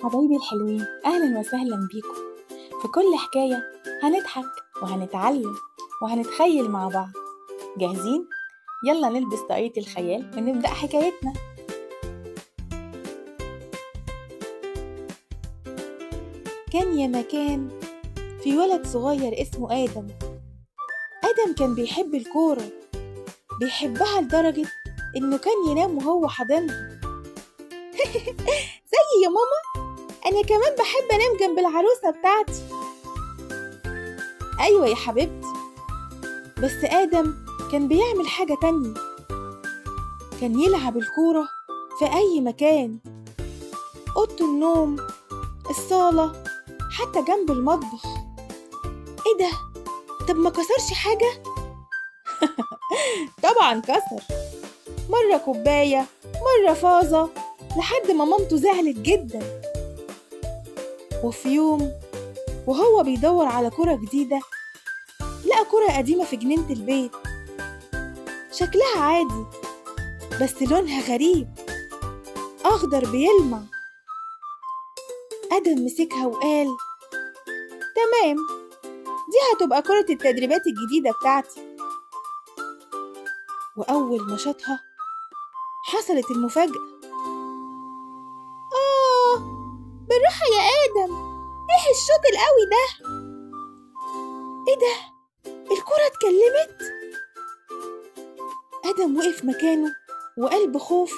حبايبي الحلوين، أهلا وسهلا بيكم. في كل حكاية هنضحك وهنتعلم وهنتخيل مع بعض. جاهزين؟ يلا نلبس طاقية الخيال ونبدأ حكايتنا. كان يا مكان في ولد صغير اسمه آدم. آدم كان بيحب الكورة، بيحبها لدرجة إنه كان ينام وهو حاضنها. زي يا ماما، أنا كمان بحب أنام جنب العروسة بتاعتي. أيوة يا حبيبتي، بس آدم كان بيعمل حاجة تانية. كان يلعب الكورة في أي مكان، أوضة النوم، الصالة، حتى جنب المطبخ. إيه ده؟ طب ما كسرش حاجة؟ طبعا كسر، مرة كوباية، مرة فازة، لحد ما مامته زعلت جدا. وفي يوم وهو بيدور على كرة جديدة لقى كرة قديمة في جنينة البيت، شكلها عادي بس لونها غريب، أخضر بيلمع. آدم مسكها وقال تمام، دي هتبقى كرة التدريبات الجديدة بتاعتي. وأول ما شاطها حصلت المفاجأة. بالراحة يا آدم، إيه الشوط القوي ده؟ إيه ده؟ الكرة اتكلمت؟ آدم وقف مكانه وقال بخوف،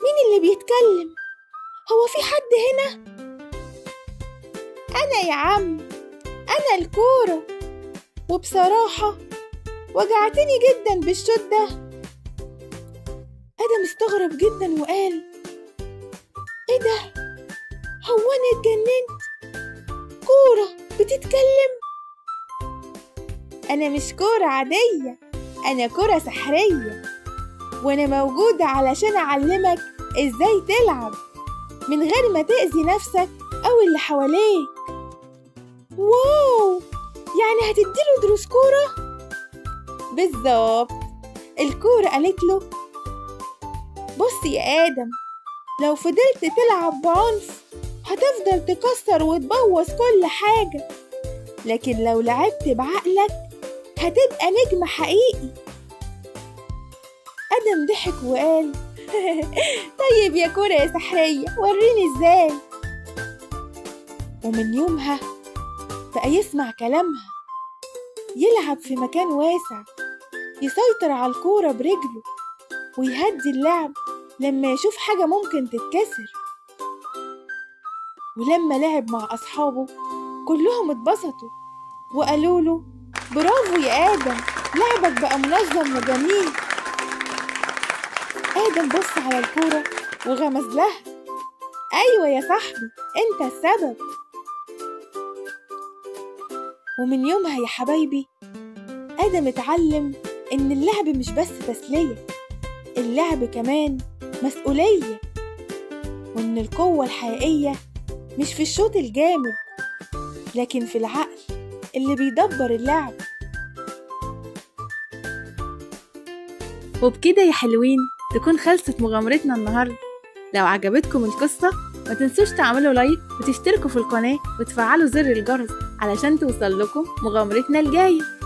مين اللي بيتكلم؟ هو في حد هنا؟ أنا يا عم، أنا الكورة، وبصراحة وجعتني جدا بالشوط ده. آدم استغرب جدا وقال إيه ده؟ هو أنا اتجننت؟ كورة بتتكلم؟ أنا مش كورة عادية، أنا كورة سحرية، وأنا موجودة علشان أعلمك إزاي تلعب من غير ما تأذي نفسك أو اللي حواليك. واو، يعني هتديله دروس كورة؟ بالظبط. الكورة قالت له بص يا آدم، لو فضلت تلعب بعنف هتفضل تكسر وتبوظ كل حاجة، لكن لو لعبت بعقلك هتبقى نجم حقيقي. آدم ضحك وقال طيب يا كورة يا سحرية، وريني ازاي. ومن يومها بقى يسمع كلامها، يلعب في مكان واسع، يسيطر على الكورة برجله، ويهدي اللعب لما يشوف حاجة ممكن تتكسر. ولما لعب مع أصحابه كلهم اتبسطوا وقالوا له برافو يا آدم، لعبك بقى منظم وجميل. آدم بص على الكورة وغمز لها، أيوة يا صاحبي، أنت السبب. ومن يومها يا حبايبي آدم اتعلم إن اللعب مش بس تسلية، اللعب كمان مسؤولية، وإن القوة الحقيقية مش في الشوط الجامد، لكن في العقل اللي بيدبر اللعب. وبكده يا حلوين تكون خلصت مغامرتنا النهاردة. لو عجبتكم القصة ما تنسوش تعملوا لايك وتشتركوا في القناة وتفعلوا زر الجرس علشان توصل لكم مغامرتنا الجاية.